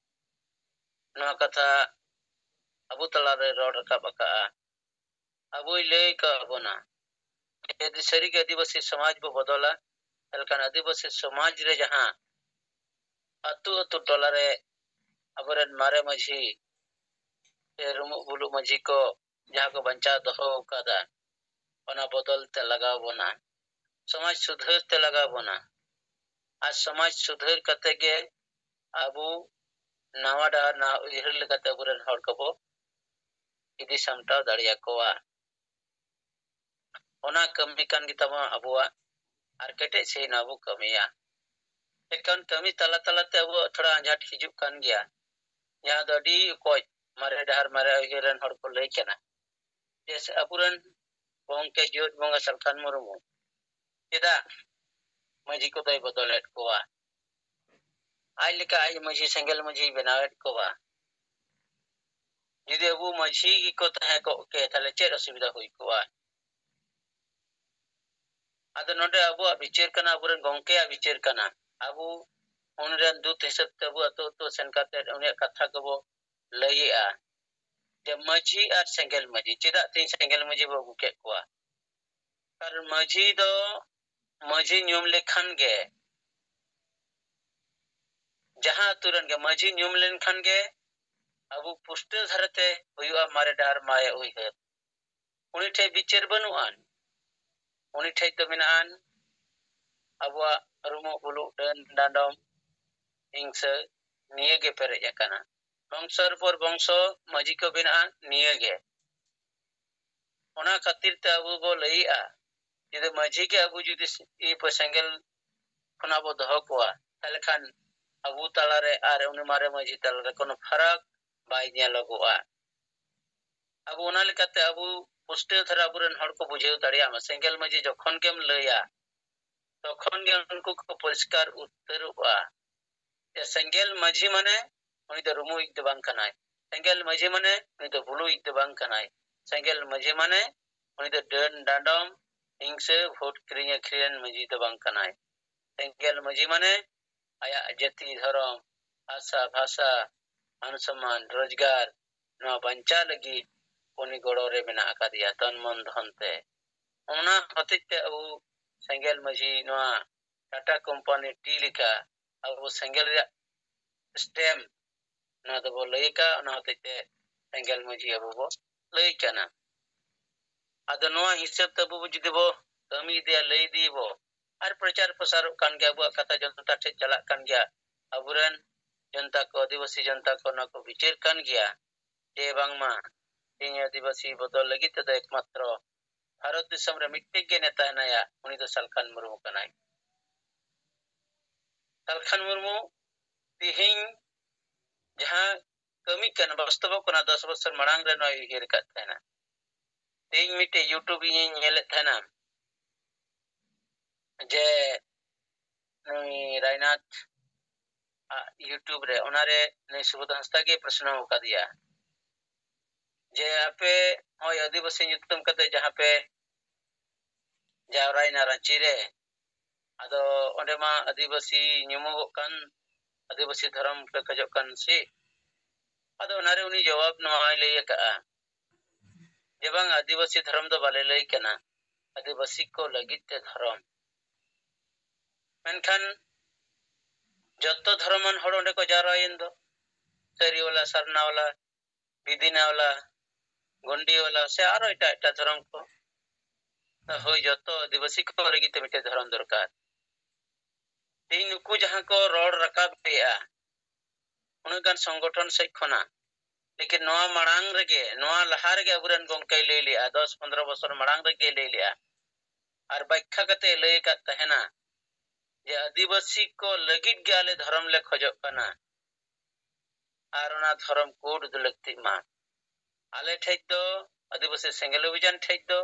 ᱱᱚᱣᱟ ᱠᱟᱛᱷᱟ ᱟᱵᱚ ᱛᱟᱞᱟᱨᱮ ᱨᱚᱲ ᱨᱟᱠᱟᱵ ᱟᱠᱟᱫᱼᱟ᱾ ᱟᱵᱚᱭ ᱞᱟᱹᱭ ᱟᱠᱟᱫ ᱵᱚᱱᱟ, ᱡᱩᱫᱤ ᱥᱟᱹᱨᱤᱜᱮ ᱟᱹᱫᱤᱵᱟᱹᱥᱤ ᱥᱚᱢᱟᱡᱽ ᱵᱚ ᱵᱚᱫᱚᱞᱟ, ᱮᱱᱠᱷᱟᱱ ᱟᱹᱫᱤᱵᱟᱹᱥᱤ ᱥᱚᱢᱟᱡᱽ ᱨᱮ ᱡᱟᱦᱟᱸ ᱟᱹᱛᱩ ᱟᱹᱛᱩ ᱴᱚᱞᱟ ᱨᱮ ᱟᱵᱚᱨᱮᱱ ᱢᱟᱨᱮ ᱢᱟᱹᱡᱷᱤ ᱥᱮ ᱨᱩᱢᱩᱜ ᱵᱩᱞᱩᱜ ᱢᱟᱹᱡᱷᱤ ᱠᱚ ᱡᱟᱦᱟᱸ ᱠᱚ ᱵᱟᱧᱪᱟᱣ ᱫᱚᱦᱚ ᱟᱠᱟᱫᱟ, ᱚᱱᱟ ᱵᱚᱫᱚᱞ ᱛᱮ ᱞᱟᱜᱟᱣ ᱵᱚᱱᱟ, ᱥᱚᱢᱟᱡᱽ ᱥᱩᱫᱷᱟᱹᱨ ᱛᱮ ᱞᱟᱜᱟᱣ ᱵᱚᱱᱟ᱾ ᱟᱨ ᱥᱚᱢᱟᱡᱽ ᱥᱩᱫᱷᱟᱹᱨ ᱠᱟᱛᱮ ᱜᱮ ᱟᱵᱚ ᱱᱟᱣᱟ ᱰᱟᱦᱟᱨ, ᱱᱟᱣᱟ ᱩᱭᱦᱟᱹᱨ ᱞᱮᱠᱟᱛᱮ ᱟᱵᱚᱨᱮᱱ ᱦᱚᱲ ᱠᱚᱵᱚ ᱤᱫᱤ ᱥᱟᱢᱴᱟᱣ ᱫᱟᱲᱮᱭᱟᱠᱚᱣᱟ᱾ ᱚᱱᱟ ᱠᱟᱹᱢᱤ ᱠᱟᱱ ᱜᱮᱛᱟᱵᱚᱱᱟ ᱟᱵᱚᱣᱟᱜ, ᱟᱨ ᱠᱮᱴᱮᱡ ᱥᱟᱺᱦᱤᱡ ᱱᱚᱣᱟ ᱵᱚ ᱠᱟᱹᱢᱤᱭᱟ᱾ ᱮᱱᱠᱷᱟᱱ ᱠᱟᱹᱢᱤ ᱛᱟᱞᱟ ᱛᱟᱞᱟᱛᱮ ᱟᱵᱚᱣᱟᱜ ᱛᱷᱚᱲᱟ ᱟᱸᱡᱷᱟᱴ ᱦᱤᱡᱩᱜ ᱠᱟᱱ ᱜᱮᱭᱟ, ᱡᱟᱦᱟᱸ ᱫᱚ ᱟᱹᱰᱤ ᱚᱠᱚᱡ ᱢᱟᱨᱮ ᱰᱟᱦᱟᱨ, ᱢᱟᱨᱮ ᱩᱭᱦᱟᱹᱨ ᱨᱮᱱ ᱦᱚᱲ ᱠᱚ ᱞᱟᱹᱭ ᱠᱟᱱᱟ ᱡᱮ ᱟᱵᱚᱨᱮᱱ ᱜᱚᱢᱠᱮ ᱡᱤᱭᱟᱹᱲ ᱵᱚᱸᱜᱟ ᱥᱟᱞᱠᱷᱟᱱ ᱢᱩᱨᱢᱩ ᱪᱮᱫᱟᱜ ᱢᱟᱹᱡᱷᱤ ᱠᱚᱫᱚᱭ ᱵᱚᱫᱚᱞᱮᱫ ᱠᱚᱣᱟ? ᱟᱡ ᱞᱮᱠᱟ ᱟᱡ ᱢᱟᱹᱡᱷᱤ, ᱥᱮᱸᱜᱮᱞ ᱢᱟᱹᱡᱷᱤᱭ ᱵᱮᱱᱟᱣᱮᱫ ᱠᱚᱣᱟ᱾ ᱟᱵᱚ ᱢᱟᱹᱡᱷᱤ ᱜᱮᱠᱚ ᱛᱟᱦᱮᱸ ᱠᱚᱜ ᱠᱮ, ᱛᱟᱦᱞᱮ ᱪᱮᱫ ᱚᱥᱩᱵᱤᱫᱷᱟ ᱦᱩᱭ ᱠᱚᱜᱼᱟ? ᱟᱫᱚ ᱱᱚᱰᱮ ᱟᱵᱚᱣᱟᱜ ᱵᱤᱪᱟᱹᱨ ᱠᱟᱱᱟ, ᱟᱵᱚᱨᱮᱱ ᱜᱚᱢᱠᱮᱭᱟᱜ ᱵᱤᱪᱟᱹᱨ ᱠᱟᱱᱟ᱾ ᱟᱵᱚ ᱩᱱᱤ ᱨᱮᱱ ᱫᱩᱛ ᱦᱤᱥᱟᱹᱵ ᱛᱮ ᱟᱵᱚ ᱟᱹᱛᱩ ᱟᱹᱛᱩ ᱥᱮᱱ ᱠᱟᱛᱮ ᱩᱱᱤᱭᱟᱜ ᱠᱟᱛᱷᱟ ᱜᱮᱵᱚ ᱞᱟᱹᱭᱮᱜᱼᱟ ᱡᱮ ᱢᱟᱹᱡᱷᱤ ᱟᱨ ᱥᱮᱸᱜᱮᱞ ᱢᱟᱹᱡᱷᱤ, ᱪᱮᱫᱟᱜ ᱛᱮᱦᱮᱧ ᱥᱮᱸᱜᱮᱞ ᱢᱟᱹᱡᱷᱤ ᱵᱚ ᱟᱹᱜᱩ ᱠᱮᱫ ᱠᱚᱣᱟ? ᱟᱨ ᱢᱟᱹᱡᱷᱤ ᱫᱚ, ᱢᱟᱹᱡᱷᱤ ᱧᱩᱢ ᱞᱮᱠᱷᱟᱱ ᱜᱮ, ᱡᱟᱦᱟᱸ ᱟᱹᱛᱩ ᱨᱮᱱ ᱜᱮ ᱢᱟᱹᱡᱷᱤ ᱧᱩᱢ ᱞᱮᱱᱠᱷᱟᱱ ᱜᱮ ᱟᱵᱚ ᱯᱩᱥᱴᱟᱹᱣ ᱫᱷᱟᱨᱟᱛᱮ ᱦᱩᱭᱩᱜᱼᱟ ᱢᱟᱨᱮ ᱰᱟᱦᱟᱨ, ᱢᱟᱨᱮ ᱩᱭᱦᱟᱹᱨ᱾ ᱩᱱᱤ ᱴᱷᱮᱡ ᱵᱤᱪᱟᱹᱨ ᱵᱟᱹᱱᱩᱜ ᱟᱱ, ᱩᱱᱤ ᱴᱷᱮᱡ ᱫᱚ ᱢᱮᱱᱟᱜ ᱟᱱ ᱟᱵᱚᱣᱟᱜ ᱨᱩᱢᱩᱜ ᱵᱩᱞᱩᱜ, ᱰᱟᱹᱱ ᱰᱟᱸᱰᱚᱢ, ᱦᱤᱝᱥᱟᱹ, ᱱᱤᱭᱟᱹ ᱜᱮ ᱯᱮᱨᱮᱡ ᱟᱠᱟᱱᱟ᱾ ᱵᱚᱝᱥᱚᱨ ᱯᱚᱨ ᱵᱚᱝᱥᱚ ᱢᱟᱹᱡᱷᱤ ᱠᱚ ᱵᱮᱱᱟᱜᱼᱟ ᱱᱤᱭᱟᱹ ᱜᱮ᱾ ᱚᱱᱟ ᱠᱷᱟᱹᱛᱤᱨ ᱛᱮ ᱟᱵᱚ ᱵᱚ ᱞᱟᱹᱭᱮᱜᱼᱟ, ᱡᱩᱫᱤ ᱢᱟᱹᱡᱷᱤ ᱜᱮ ᱟᱵᱚ ᱡᱩᱫᱤ ᱥᱮᱸᱜᱮᱞ ᱠᱷᱚᱱᱟᱜ ᱵᱚ ᱫᱚᱦᱚ ᱠᱚᱣᱟ, ᱛᱟᱦᱞᱮ ᱠᱷᱟᱱ ᱟᱵᱚ ᱛᱟᱞᱟᱨᱮ ᱟᱨ ᱩᱱᱤ ᱢᱟᱨᱮ ᱢᱟᱹᱡᱷᱤ ᱛᱟᱞᱟᱨᱮ ᱠᱳᱱᱳ ᱯᱷᱟᱨᱟᱠ ᱵᱟᱭ ᱧᱮᱞᱚᱜᱚᱜᱼᱟ᱾ ᱟᱵᱚ ᱚᱱᱟ ᱞᱮᱠᱟᱛᱮ ᱟᱵᱚ ᱯᱩᱥᱴᱟᱹᱣ ᱫᱷᱟᱨᱟ ᱟᱵᱚᱨᱮᱱ ᱦᱚᱲ ᱠᱚ ᱵᱩᱡᱷᱟᱹᱣ ᱫᱟᱲᱮᱭᱟᱜ ᱢᱟ, ᱥᱮᱸᱜᱮᱞ ᱢᱟᱹᱡᱷᱤ ᱡᱚᱠᱷᱚᱱ ᱜᱮᱢ ᱞᱟᱹᱭᱟ, ᱛᱚᱠᱷᱚᱱ ᱜᱮ ᱩᱱᱠᱩ ᱠᱚ ᱯᱚᱨᱤᱥᱠᱟᱨ ᱩᱛᱟᱹᱨᱚᱜᱼᱟ ᱡᱮ ᱥᱮᱸᱜᱮᱞ ᱢᱟᱹᱡᱷᱤ ᱢᱟᱱᱮ ᱩᱱᱤ ᱫᱚ ᱨᱩᱢᱩᱭᱤᱡ ᱫᱚ ᱵᱟᱝ ᱠᱟᱱᱟᱭ᱾ ᱥᱮᱸᱜᱮᱞ ᱢᱟᱹᱡᱷᱤ ᱢᱟᱱᱮ ᱩᱱᱤ ᱫᱚ ᱵᱩᱞᱩᱭᱤᱡ ᱫᱚ ᱵᱟᱝ ᱠᱟᱱᱟᱭ᱾ ᱥᱮᱸᱜᱮᱞ ᱢᱟᱹᱡᱷᱤ ᱢᱟᱱᱮ ᱩᱱᱤ ᱫᱚ ᱰᱟᱹᱱ ᱰᱟᱸᱰᱚᱢ, ᱦᱤᱝᱥᱟᱹ, ᱵᱷᱳᱴ ᱠᱤᱨᱤᱧ ᱟᱹᱠᱷᱨᱤᱧ ᱨᱮᱱ ᱢᱟᱹᱡᱷᱤ ᱫᱚ ᱵᱟᱝ ᱠᱟᱱᱟᱭ᱾ ᱥᱮᱸᱜᱮᱞ ᱢᱟᱹᱡᱷᱤ ᱢᱟᱱᱮ ᱟᱭᱟᱜ ᱡᱟᱹᱛᱤ, ᱫᱷᱚᱨᱚᱢ, ᱵᱷᱟᱥᱟ, ᱵᱷᱟᱥᱟ, ᱢᱟᱱ ᱥᱚᱢᱢᱟᱱ, ᱨᱳᱡᱽᱜᱟᱨ, ᱱᱚᱣᱟ ᱵᱟᱧᱪᱟᱣ ᱞᱟᱹᱜᱤᱫ ᱩᱱᱤ ᱜᱚᱲᱚ ᱨᱮ ᱢᱮᱱᱟᱜ ᱟᱠᱟᱫᱮᱭᱟ ᱛᱚᱱ ᱢᱚᱱ ᱫᱷᱚᱱ ᱛᱮ᱾ ᱚᱱᱟ ᱦᱚᱛᱮᱡ ᱛᱮ ᱟᱵᱚ ᱥᱮᱸᱜᱮᱞ ᱢᱟᱹᱡᱷᱤ ᱱᱚᱣᱟ ᱴᱟᱴᱟ ᱠᱳᱢᱯᱟᱱᱤ ᱴᱤ ᱞᱮᱠᱟ ᱟᱵᱚ ᱥᱮᱸᱜᱮᱞ ᱨᱮᱭᱟᱜ ᱥᱴᱮᱢ ᱱᱚᱣᱟ ᱫᱚᱵᱚ ᱞᱟᱹᱭ ᱟᱠᱟᱫ, ᱚᱱᱟ ᱦᱚᱛᱮᱡ ᱛᱮ ᱥᱮᱸᱜᱮᱞ ᱢᱟᱹᱡᱷᱤ ᱟᱵᱚ ᱵᱚ ᱞᱟᱹᱭ ᱠᱟᱱᱟ᱾ ᱟᱫᱚ ᱱᱚᱣᱟ ᱦᱤᱥᱟᱹᱵ ᱛᱮ ᱟᱵᱚ ᱡᱩᱫᱤ ᱵᱚ ᱠᱟᱹᱢᱤ ᱤᱫᱤᱭᱟ, ᱞᱟᱹᱭ ᱤᱫᱤᱭᱟᱵᱚ, ᱟᱨ ᱯᱨᱚᱪᱟᱨ ᱯᱨᱚᱥᱟᱨᱚᱜ ᱠᱟᱱ ᱜᱮᱭᱟ, ᱟᱵᱚᱣᱟᱜ ᱠᱟᱛᱷᱟ ᱡᱚᱱᱛᱟ ᱴᱷᱮᱡ ᱪᱟᱞᱟᱜ ᱠᱟᱱ ᱜᱮᱭᱟ, ᱟᱵᱚᱨᱮᱱ ᱡᱚᱱᱛᱟ ᱠᱚ, ᱟᱹᱫᱤᱵᱟᱹᱥᱤ ᱡᱚᱱᱛᱟ ᱠᱚ ᱱᱚᱣᱟ ᱠᱚ ᱵᱤᱪᱟᱹᱨ ᱠᱟᱱ ᱜᱮᱭᱟ ᱡᱮ ᱵᱟᱝᱢᱟ ᱛᱮᱦᱮᱧ ᱟᱹᱫᱤᱵᱟᱹᱥᱤ ᱵᱚᱫᱚᱞ ᱞᱟᱹᱜᱤᱫ ᱛᱮᱫᱚ ᱮᱠᱢᱟᱛᱨᱚ ᱵᱷᱟᱨᱚᱛ ᱫᱤᱥᱚᱢ ᱨᱮ ᱢᱤᱫᱴᱮᱡ ᱜᱮ ᱱᱮᱛᱟ ᱦᱮᱱᱟᱭᱟ, ᱩᱱᱤ ᱫᱚ ᱥᱟᱞᱠᱷᱟᱱ ᱢᱩᱨᱢᱩ ᱠᱟᱱᱟᱭ᱾ ᱥᱟᱞᱠᱷᱟᱱ ᱢᱩᱨᱢᱩ ᱛᱮᱦᱮᱧ ᱡᱟᱦᱟᱸ ᱠᱟᱹᱢᱤ ᱠᱟᱱᱟ, ᱵᱟᱥᱛᱚᱵᱚᱜ ᱠᱟᱱᱟ, ᱫᱚᱥ ᱵᱚᱪᱷᱚᱨ ᱢᱟᱲᱟᱝ ᱨᱮ ᱱᱚᱣᱟᱭ ᱩᱭᱦᱟᱹᱨ ᱟᱠᱟᱫ ᱛᱟᱦᱮᱱᱟ᱾ ᱛᱮᱦᱮᱧ ᱢᱤᱫᱴᱮᱡ YouTube ᱤᱧᱤᱧ ᱧᱮᱞᱮᱫ ᱛᱟᱦᱮᱱᱟ, ᱡᱮ ᱱᱩᱭ ᱨᱟᱭᱱᱟᱛᱷ ᱟᱜ YouTube ᱨᱮ, ᱚᱱᱟᱨᱮ ᱱᱩᱭ ᱥᱩᱵᱳᱫᱷ ᱦᱟᱸᱥᱫᱟ ᱜᱮ ᱯᱨᱚᱥᱱᱚ ᱟᱠᱟᱫᱮᱭᱟ ᱡᱮ ᱟᱯᱮ ᱱᱚᱜᱼᱚᱭ ᱟᱹᱫᱤᱵᱟᱹᱥᱤ ᱧᱩᱛᱩᱢ ᱠᱟᱛᱮ ᱡᱟᱦᱟᱸ ᱯᱮ ᱡᱟᱣᱨᱟᱭᱮᱱᱟ ᱨᱟᱸᱪᱤ ᱨᱮ, ᱟᱫᱚ ᱚᱸᱰᱮ ᱢᱟ ᱟᱹᱫᱤᱵᱟᱹᱥᱤ ᱧᱩᱢᱚᱜᱚᱜ ᱠᱟᱱ, ᱟᱹᱫᱤᱵᱟᱹᱥᱤ ᱫᱷᱚᱨᱚᱢ ᱯᱮ ᱠᱷᱚᱡᱚᱜ ᱠᱟᱱ ᱥᱮ? ᱟᱫᱚ ᱚᱱᱟᱨᱮ ᱩᱱᱤ ᱡᱚᱵᱟᱵ ᱱᱚᱣᱟᱭ ᱞᱟᱹᱭ ᱟᱠᱟᱫᱼᱟ ᱡᱮ ᱵᱟᱝ, ᱟᱹᱫᱤᱵᱟᱹᱥᱤ ᱫᱷᱚᱨᱚᱢ ᱫᱚ ᱵᱟᱞᱮ ᱞᱟᱹᱭ ᱠᱟᱱᱟ, ᱟᱹᱫᱤᱵᱟᱹᱥᱤ ᱠᱚ ᱞᱟᱹᱜᱤᱫ ᱛᱮ ᱫᱷᱚᱨᱚᱢ᱾ ᱢᱮᱱᱠᱷᱟᱱ ᱡᱚᱛᱚ ᱫᱷᱚᱨᱚᱢᱟᱱ ᱦᱚᱲ ᱚᱸᱰᱮ ᱠᱚ ᱡᱟᱣᱨᱟᱭᱮᱱ ᱫᱚ, ᱥᱟᱹᱨᱤᱣᱟᱞᱟ, ᱥᱟᱨᱱᱟᱣᱟᱞᱟ, ᱵᱤᱫᱤᱱᱟᱣᱟᱞᱟ, ᱜᱚᱱᱰᱤᱣᱟᱞᱟ ᱥᱮ ᱟᱨᱚ ᱮᱴᱟᱜ ᱮᱴᱟᱜ ᱫᱷᱚᱨᱚᱢ ᱠᱚ᱾ ᱦᱳᱭ, ᱡᱚᱛᱚ ᱟᱹᱫᱤᱵᱟᱹᱥᱤ ᱠᱚ ᱞᱟᱹᱜᱤᱫ ᱛᱮ ᱢᱤᱫᱴᱮᱡ ᱫᱷᱚᱨᱚᱢ ᱫᱚᱨᱠᱟᱨ᱾ ᱛᱮᱦᱮᱧ ᱱᱩᱠᱩ ᱡᱟᱦᱟᱸ ᱠᱚ ᱨᱚᱲ ᱨᱟᱠᱟᱵ ᱮᱫᱼᱟ ᱩᱱᱟᱹᱜ ᱜᱟᱱ ᱥᱚᱝᱜᱚᱴᱷᱚᱱ ᱥᱮᱫ ᱠᱷᱚᱱᱟᱜ, ᱞᱮᱠᱤᱱ ᱱᱚᱣᱟ ᱢᱟᱲᱟᱝ ᱨᱮᱜᱮ, ᱱᱚᱣᱟ ᱞᱟᱦᱟ ᱨᱮᱜᱮ ᱟᱵᱚᱨᱮᱱ ᱜᱚᱢᱠᱮᱭ ᱞᱟᱹᱭ ᱞᱮᱜᱼᱟ, ᱫᱚᱥ ᱯᱚᱱᱫᱽᱨᱚ ᱵᱚᱪᱷᱚᱨ ᱢᱟᱲᱟᱝ ᱨᱮᱜᱮ ᱞᱟᱹᱭ ᱞᱮᱜᱼᱟ, ᱟᱨ ᱵᱟᱠᱷᱟ ᱠᱟᱛᱮ ᱞᱟᱹᱭ ᱟᱠᱟᱫ ᱛᱟᱦᱮᱱᱟ ᱡᱮ ᱟᱹᱫᱤᱵᱟᱹᱥᱤ ᱠᱚ ᱞᱟᱹᱜᱤᱫ ᱜᱮ ᱟᱞᱮ ᱫᱷᱚᱨᱚᱢ ᱞᱮ ᱠᱷᱚᱡᱚᱜ ᱠᱟᱱᱟ, ᱟᱨ ᱚᱱᱟ ᱫᱷᱚᱨᱚᱢ ᱠᱳᱰ ᱫᱚ ᱞᱟᱹᱠᱛᱤᱜ ᱢᱟ᱾ ᱟᱞᱮ ᱴᱷᱮᱡ ᱫᱚ, ᱟᱹᱫᱤᱵᱟᱹᱥᱤ ᱥᱮᱸᱜᱮᱞ ᱚᱵᱷᱤᱡᱟᱱ ᱴᱷᱮᱡ ᱫᱚ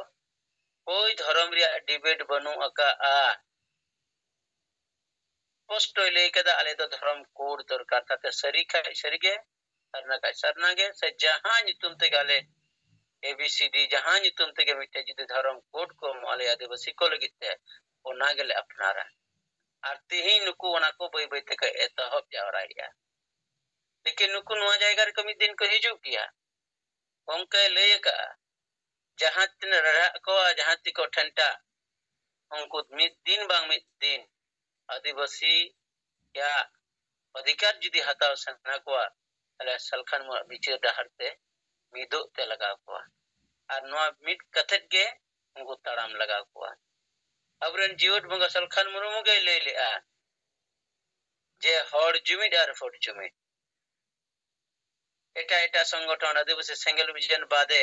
ᱦᱳᱭ ᱫᱷᱚᱨᱚᱢ ᱨᱮᱭᱟᱜ ᱰᱤᱵᱮᱴ ᱵᱟᱹᱱᱩᱜ ᱟᱠᱟᱜᱼᱟ᱾ ᱥᱯᱚᱥᱴᱚᱭ ᱞᱟᱹᱭ ᱠᱟᱫᱟ, ᱟᱞᱮ ᱫᱚ ᱫᱷᱚᱨᱚᱢ ᱠᱳᱰ ᱫᱚᱨᱠᱟᱨ ᱛᱟᱛᱮ, ᱥᱟᱹᱨᱤ ᱠᱷᱟᱡ ᱥᱟᱹᱨᱤ ᱜᱮ, ᱥᱟᱨᱱᱟ ᱠᱷᱟᱡ ᱥᱟᱨᱱᱟ ᱜᱮ, ᱥᱮ ᱡᱟᱦᱟᱸ ᱧᱩᱛᱩᱢ ᱛᱮᱜᱮ ᱟᱞᱮ ᱮ ᱵᱤ ᱥᱤ ᱰᱤ, ᱡᱟᱦᱟᱸ ᱧᱩᱛᱩᱢ ᱛᱮᱜᱮ ᱢᱤᱫᱴᱮᱡ ᱡᱩᱫᱤ ᱫᱷᱚᱨᱚᱢ ᱠᱳᱰ ᱠᱚ ᱮᱢᱚᱜᱼᱟ ᱟᱞᱮ ᱟᱹᱫᱤᱵᱟᱹᱥᱤ ᱠᱚ ᱞᱟᱹᱜᱤᱫ ᱛᱮ, ᱚᱱᱟ ᱜᱮᱞᱮ ᱟᱯᱱᱟᱨᱟ᱾ ᱟᱨ ᱛᱤᱦᱤᱧ ᱱᱩᱠᱩ ᱚᱱᱟ ᱠᱚ ᱵᱟᱹᱭ ᱵᱟᱹᱭ ᱛᱮᱠᱚ ᱮᱛᱚᱦᱚᱵ ᱡᱟᱣᱨᱟᱭᱮᱫᱼᱟ᱾ ᱞᱮᱠᱤᱱ ᱱᱩᱠᱩ ᱱᱚᱣᱟ ᱡᱟᱭᱜᱟ ᱨᱮᱠᱚ ᱢᱤᱫ ᱫᱤᱱ ᱠᱚ ᱦᱤᱡᱩᱜ ᱜᱮᱭᱟ᱾ ᱜᱚᱢᱠᱮᱭ ᱞᱟᱹᱭ ᱟᱠᱟᱫᱼᱟ, ᱡᱟᱦᱟᱸ ᱛᱤᱱᱟᱹᱜ ᱨᱟᱲᱟᱜ ᱠᱚᱣᱟ, ᱡᱟᱦᱟᱸ ᱛᱤᱠᱚ ᱴᱷᱮᱱᱴᱟ, ᱩᱱᱠᱩ ᱢᱤᱫ ᱫᱤᱱ ᱵᱟᱝ ᱢᱤᱫ ᱫᱤᱱ ᱟᱹᱫᱤᱵᱟᱹᱥᱤᱭᱟᱜ ᱚᱫᱷᱤᱠᱟᱨ ᱡᱩᱫᱤ ᱦᱟᱛᱟᱣ ᱥᱟᱱᱟ ᱠᱚᱣᱟ, ᱛᱟᱦᱞᱮ ᱥᱟᱞᱠᱷᱟᱱ ᱢᱩᱨᱢᱩᱣᱟᱜ ᱵᱤᱪᱟᱹᱨ ᱰᱟᱦᱟᱨ ᱛᱮ ᱢᱤᱫᱚᱜ ᱛᱮ ᱞᱟᱜᱟᱣ ᱠᱚᱣᱟ᱾ ᱟᱨ ᱱᱚᱣᱟ ᱢᱤᱫ ᱠᱟᱛᱮᱫ ᱜᱮ ᱩᱱᱠᱩ ᱛᱟᱲᱟᱢ ᱞᱟᱜᱟᱣ ᱠᱚᱣᱟ᱾ ᱟᱵᱚᱨᱮᱱ ᱡᱤᱣᱮᱫ ᱵᱚᱸᱜᱟ ᱥᱟᱞᱠᱷᱟᱱ ᱢᱩᱨᱢᱩ ᱜᱮᱭ ᱞᱟᱹᱭ ᱞᱮᱜᱼᱟ ᱡᱮ ᱦᱚᱲ ᱡᱩᱢᱤᱫ ᱟᱨ ᱵᱷᱳᱴ ᱡᱩᱢᱤᱫ᱾ ᱮᱴᱟᱜ ᱮᱴᱟᱜ ᱥᱚᱝᱜᱚᱴᱷᱚᱱ, ᱟᱹᱫᱤᱵᱟᱹᱥᱤ ᱥᱮᱸᱜᱮᱞ ᱚᱵᱷᱤᱡᱟᱱ ᱵᱟᱫᱮ,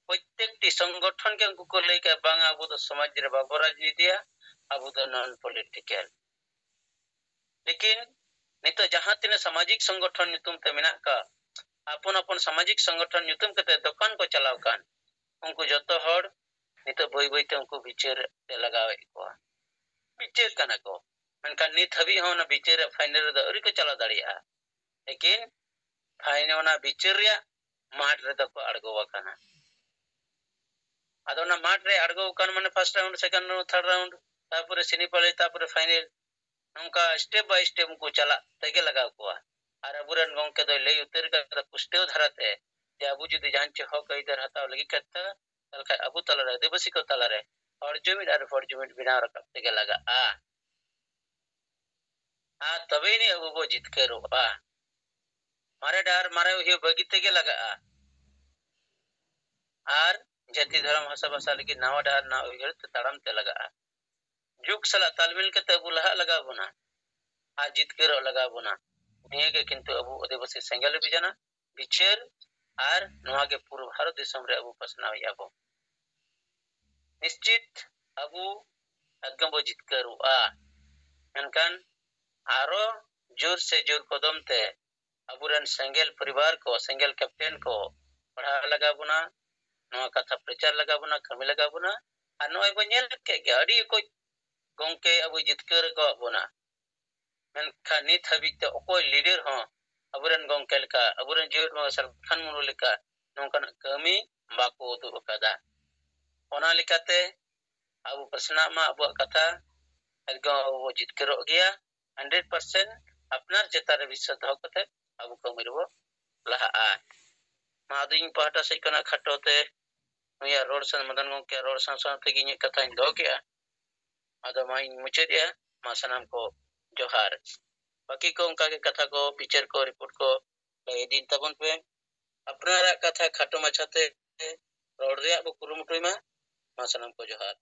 ᱯᱨᱚᱛᱛᱮᱠᱴᱤ ᱥᱚᱝᱜᱚᱴᱷᱚᱱ ᱜᱮ ᱩᱱᱠᱩ ᱠᱚ ᱞᱟᱹᱭ ᱠᱟᱜᱼᱟ, ᱵᱟᱝ, ᱟᱵᱚ ᱫᱚ ᱥᱚᱢᱟᱡᱽ ᱨᱮ ᱵᱟᱵᱚ ᱨᱟᱡᱽᱱᱤᱛᱤᱭᱟ, ᱟᱵᱚ ᱫᱚ non political᱾ ᱞᱮᱠᱤᱱ ᱱᱤᱛᱚᱜ ᱡᱟᱦᱟᱸ ᱛᱤᱱᱟᱹᱜ ᱥᱟᱢᱟᱡᱤᱠ ᱥᱚᱝᱜᱚᱴᱷᱚᱱ ᱧᱩᱛᱩᱢ ᱛᱮ ᱢᱮᱱᱟᱜ ᱠᱟᱜ, ᱟᱯᱚᱱ ᱟᱯᱚᱱ ᱥᱟᱢᱟᱡᱤᱠ ᱥᱚᱝᱜᱚᱴᱷᱚᱱ ᱧᱩᱛᱩᱢ ᱠᱟᱛᱮ ᱫᱚᱠᱟᱱ ᱠᱚ ᱪᱟᱞᱟᱣ ᱠᱟᱱ, ᱩᱱᱠᱩ ᱡᱚᱛᱚ ᱦᱚᱲ ᱱᱤᱛᱚᱜ ᱵᱟᱹᱭ ᱵᱟᱹᱭ ᱛᱮ ᱩᱱᱠᱩ ᱵᱤᱪᱟᱹᱨ ᱛᱮ ᱞᱟᱜᱟᱣᱮᱫ ᱠᱚᱣᱟ᱾ ᱵᱤᱪᱟᱹᱨ ᱠᱟᱱᱟ ᱠᱚ, ᱢᱮᱱᱠᱷᱟᱱ ᱱᱤᱛ ᱦᱟᱹᱵᱤᱡ ᱦᱚᱸ ᱚᱱᱟ ᱵᱤᱪᱟᱹᱨ ᱨᱮᱭᱟᱜ final ᱨᱮᱫᱚ ᱟᱹᱣᱨᱤ ᱠᱚ ᱪᱟᱞᱟᱣ ᱫᱟᱲᱮᱭᱟᱜᱼᱟ᱾ ᱞᱮᱠᱤᱱ final, ᱚᱱᱟ ᱵᱤᱪᱟᱹᱨ ᱨᱮᱭᱟᱜ ᱢᱟᱴᱷ ᱨᱮᱫᱚ ᱠᱚ ᱟᱬᱜᱚ ᱟᱠᱟᱱᱟ᱾ ᱟᱫᱚ ᱚᱱᱟ ᱢᱟᱴᱷ ᱨᱮ ᱟᱬᱜᱚ ᱟᱠᱟᱱ ᱢᱟᱱᱮ first round, second round, third round, ᱛᱟᱨᱯᱚᱨᱮ semi ᱯᱟᱹᱲᱤ, ᱛᱟᱨᱯᱚᱨᱮ final, ᱱᱚᱝᱠᱟ step by step ᱩᱱᱠᱩ ᱪᱟᱞᱟᱜ ᱛᱮᱜᱮ ᱞᱟᱜᱟᱣ ᱠᱚᱣᱟ᱾ ᱟᱨ ᱟᱵᱚᱨᱮᱱ ᱜᱚᱢᱠᱮ ᱫᱚᱭ ᱞᱟᱹᱭ ᱩᱛᱟᱹᱨ ᱠᱟᱫᱟ ᱯᱩᱥᱴᱟᱹᱣ ᱫᱷᱟᱨᱟᱛᱮ ᱡᱮ ᱟᱵᱚ ᱡᱩᱫᱤ ᱡᱟᱦᱟᱸ ᱪᱮᱫ ᱦᱚᱠ ᱟᱹᱭᱫᱟᱹᱨ ᱦᱟᱛᱟᱣ ᱞᱟᱹᱜᱤᱫ ᱠᱷᱟᱱ ᱛᱟᱦᱚᱞᱮ ᱠᱷᱟᱱ ᱟᱵᱚ ᱛᱟᱞᱟᱨᱮ, ᱟᱹᱫᱤᱵᱟᱹᱥᱤ ᱠᱚ ᱛᱟᱞᱟᱨᱮ ᱦᱚᱲ ᱡᱩᱢᱤᱫ ᱟᱨ ᱦᱚᱲ ᱡᱩᱢᱤᱫ ᱵᱮᱱᱟᱣ ᱨᱟᱠᱟᱵ ᱛᱮᱜᱮ ᱞᱟᱜᱟᱜᱼᱟ᱾ ᱟᱨ ᱛᱚᱵᱮ ᱟᱹᱱᱤᱡ ᱟᱵᱚ ᱵᱚ ᱡᱤᱛᱠᱟᱹᱨᱚᱜᱼᱟ᱾ ᱢᱟᱨᱮ ᱰᱟᱦᱟᱨ ᱢᱟᱨᱮ ᱩᱭᱦᱟᱹᱨ ᱵᱟᱹᱜᱤ ᱛᱮᱜᱮ ᱞᱟᱜᱟᱜᱼᱟ᱾ ᱟᱨ ᱡᱟᱹᱛᱤ ᱫᱷᱚᱨᱚᱢ ᱦᱟᱥᱟ ᱵᱷᱟᱥᱟ ᱞᱟᱹᱜᱤᱫ ᱱᱟᱣᱟ ᱰᱟᱦᱟᱨ, ᱱᱟᱣᱟ ᱩᱭᱦᱟᱹᱨ ᱛᱮ ᱛᱟᱲᱟᱢ ᱛᱮ ᱞᱟᱜᱟᱜᱼᱟ᱾ ᱡᱩᱜᱽ ᱥᱟᱞᱟᱜ ᱛᱟᱞᱢᱮᱞ ᱠᱟᱛᱮ ᱟᱵᱚ ᱞᱟᱦᱟᱜ ᱞᱟᱜᱟᱣ ᱵᱚᱱᱟ᱾ ᱟᱨ ᱡᱤᱛᱠᱟᱹᱨᱚᱜ ᱞᱟᱜᱟᱣ ᱵᱚᱱᱟ᱾ ᱱᱤᱭᱟᱹ ᱜᱮ ᱠᱤᱱᱛᱩ ᱟᱵᱚ ᱟᱹᱫᱤᱵᱟᱹᱥᱤ ᱥᱮᱸᱜᱮᱞ ᱚᱵᱷᱤᱡᱟᱱᱟᱜ ᱵᱤᱪᱟᱹᱨ, ᱟᱨ ᱱᱚᱣᱟ ᱜᱮ ᱯᱩᱨᱟᱹ ᱵᱷᱟᱨᱚᱛ ᱫᱤᱥᱚᱢ ᱨᱮ ᱟᱵᱚ ᱯᱟᱥᱱᱟᱣᱮᱫᱼᱟ ᱵᱚ᱾ ᱱᱤᱥᱪᱤᱛ ᱟᱵᱚ ᱮᱠᱫᱚᱢ ᱵᱚ ᱡᱤᱛᱠᱟᱹᱨᱚᱜᱼᱟ᱾ ᱢᱮᱱᱠᱷᱟᱱ ᱟᱨᱚ ᱡᱳᱨ ᱥᱮ ᱡᱳᱨ ᱠᱚᱫᱚᱢ ᱛᱮ ᱟᱵᱚᱨᱮᱱ ᱥᱮᱸᱜᱮᱞ ᱯᱚᱨᱤᱵᱟᱨ ᱠᱚ, ᱥᱮᱸᱜᱮᱞ captain ᱠᱚ ᱯᱟᱲᱦᱟᱣ ᱞᱟᱜᱟᱣ ᱵᱚᱱᱟ, ᱱᱚᱣᱟ ᱠᱟᱛᱷᱟ ᱯᱨᱚᱪᱟᱨ ᱞᱟᱜᱟᱣ ᱵᱚᱱᱟ, ᱠᱟᱹᱢᱤ ᱞᱟᱜᱟᱣ ᱵᱚᱱᱟ᱾ ᱟᱨ ᱱᱚᱜᱼᱚᱭ ᱵᱚᱱ ᱧᱮᱞ ᱠᱮᱫ ᱜᱮᱭᱟ, ᱟᱹᱰᱤ ᱚᱠᱚᱡ ᱜᱚᱢᱠᱮ ᱟᱵᱚ ᱡᱤᱛᱠᱟᱹᱨ ᱟᱠᱟᱫ ᱵᱚᱱᱟ᱾ ᱢᱮᱱᱠᱷᱟᱱ ᱱᱤᱛ ᱦᱟᱹᱵᱤᱡ ᱛᱮ ᱚᱠᱚᱭ leader ᱦᱚᱸ ᱟᱵᱚᱨᱮᱱ ᱜᱚᱢᱠᱮ ᱞᱮᱠᱟ, ᱟᱵᱚᱨᱮᱱ ᱡᱤᱣᱮᱫ ᱵᱚᱸᱜᱟ ᱥᱟᱞᱠᱷᱟᱱ ᱢᱩᱨᱢᱩ ᱞᱮᱠᱟ ᱱᱚᱝᱠᱟᱱᱟᱜ ᱠᱟᱹᱢᱤ ᱵᱟᱠᱚ ᱩᱫᱩᱜ ᱟᱠᱟᱫᱟ᱾ ᱚᱱᱟ ᱞᱮᱠᱟᱛᱮ ᱟᱵᱚ ᱯᱟᱥᱱᱟᱜ ᱢᱟ ᱟᱵᱚᱣᱟᱜ ᱠᱟᱛᱷᱟ, ᱮᱠᱫᱚᱢ ᱟᱵᱚ ᱵᱚ ᱡᱤᱛᱠᱟᱹᱨᱚᱜ ᱜᱮᱭᱟ᱾ hundred percent ᱟᱯᱱᱟᱨ ᱪᱮᱛᱟᱱ ᱨᱮ ᱵᱤᱥᱥᱟᱥ ᱫᱚᱦᱚ ᱠᱟᱛᱮ ᱟᱵᱚ ᱠᱟᱹᱢᱤ ᱨᱮᱵᱚ ᱞᱟᱦᱟᱜᱼᱟ᱾ ᱢᱟ ᱟᱫᱚ ᱤᱧ ᱯᱟᱦᱴᱟ ᱥᱮᱫ ᱠᱷᱚᱱᱟᱜ ᱠᱷᱟᱴᱚ ᱛᱮ ᱱᱩᱭᱟᱜ ᱨᱚᱲ ᱥᱟᱶ, ᱢᱚᱫᱚᱱ ᱜᱚᱢᱠᱮᱭᱟᱜ ᱨᱚᱲ ᱥᱟᱶ ᱥᱟᱶ ᱛᱮᱜᱮ ᱤᱧᱟᱹᱜ ᱠᱟᱛᱷᱟᱧ ᱫᱚᱦᱚ ᱠᱮᱜᱼᱟ᱾ ᱟᱫᱚ ᱢᱟ ᱤᱧ ᱢᱩᱪᱟᱹᱫᱮᱜᱼᱟ᱾ ᱢᱟ ᱥᱟᱱᱟᱢ ᱠᱚ ᱡᱚᱦᱟᱨ᱾ ᱵᱟᱹᱠᱤ ᱠᱚ ᱚᱱᱠᱟ ᱜᱮ ᱠᱟᱛᱷᱟ ᱠᱚ, ᱵᱤᱪᱟᱹᱨ ᱠᱚ, report ᱠᱚ ᱞᱟᱹᱭ ᱤᱫᱤᱧ ᱛᱟᱵᱚᱱ ᱯᱮ᱾ ᱟᱯᱱᱟᱨᱟᱜ ᱠᱟᱛᱷᱟ ᱠᱷᱟᱴᱚ ᱢᱟᱪᱷᱟᱛᱮ ᱨᱚᱲ ᱨᱮᱭᱟᱜ ᱵᱚ ᱠᱩᱨᱩᱢᱩᱴᱩᱭ ᱢᱟ᱾ ᱢᱟ ᱥᱟᱱᱟᱢ ᱠᱚ ᱡᱚᱦᱟᱨ᱾